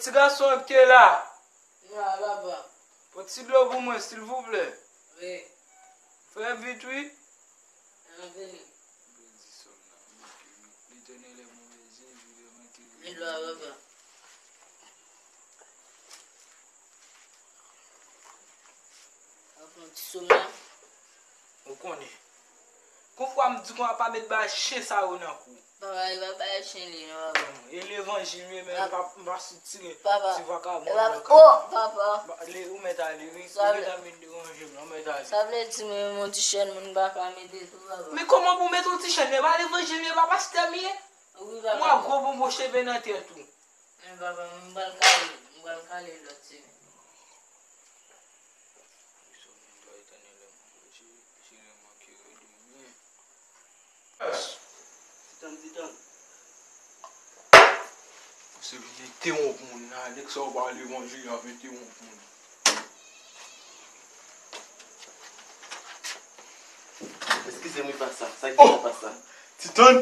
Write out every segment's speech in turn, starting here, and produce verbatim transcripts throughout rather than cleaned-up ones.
Ti gason ki te la. Mwen la, papa. Pran ti dlo pou mwen, silvouplè. Wi. Fè vit, wi. Mwen vini. Li dlo a, papa. Ou konnen. Konfwa m di konsa pa met bay chen sa yo nan kou. Papa, li pa bay chen li non, papa. E levanjil li menm, m pa, m pa sou tire ti vakabon nan kay. Oh, papa. Ou mèt ale, wi. Ou mèt ale deranje m, ou mèt ale. Sa vle di mwen, yon ti chèn moun pa ka mete tou, papa. Men kòman pou mete yon ti chèn? E pa levanjil, e pa pastè m ye? Wi, papa. Mwen gwo bonbon cheve nan tèt ou. Men papa, mwen pral kale, mwen pral kale lòt semèn. Ti tann, ti tann. Se vin entewonp moun la, nèg sa yo pa levanjil, y ap entewonp moun. Eskize m wi, pastè. Sa ki gen, pastè? Ti tann.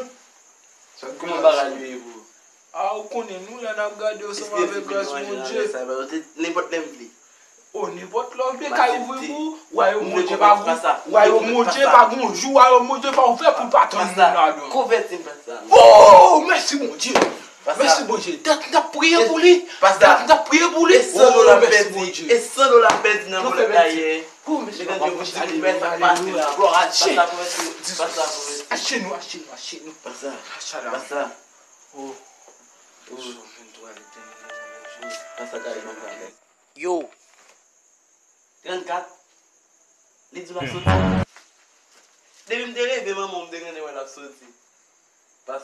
Kòman bagay yo ye pou ou? A, ou konnen, nou la n ap gade ansanm avèk gras Bondye. Nenpòt lè m vle. O, nenpòt lè w vle, kay ouvri pou ou. Wayòm Bondye pa gon, wayòm Bondye pa gon jou, wayòm Bondye pa ouvè pou l pa tann moun ladan. Konvèti m, pastè. O, mèsi Bondye. Mèsi Bondye. Dat n ap priye pou li. Dat n ap priye pou li. E san dola m pèdi. E san dola m pèdi nan vòlè ayè. O, mèsi Bondye, mèsi Bondye. Achenou, achenou, achenou. Pastè. Pastè. O. O. Pastè, kale m anba. Yo. Trannkat. Li di l ap soti. Depi m te leve, manman m te gentan wè l ap soti. Pas.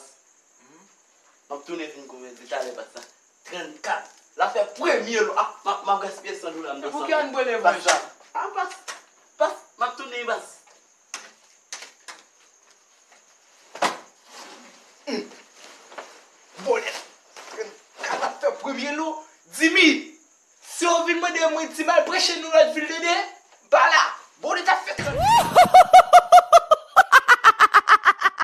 M ap tounen vin konvèti talè, pastè. Trannkat. L ap fè premye lo. A, m ap, m ap gaspiye san dola m nan san. E pou ki ann pran levanjil? Pastè. A, pas. Pas. M ap tounen, pas. Vòlè. Trannkat ap fè premye lo. Dimi. Si yo vin mande mwen, di m al preche nan lòt vil, tande? M pa la. Bon, li t ap fè trannkat.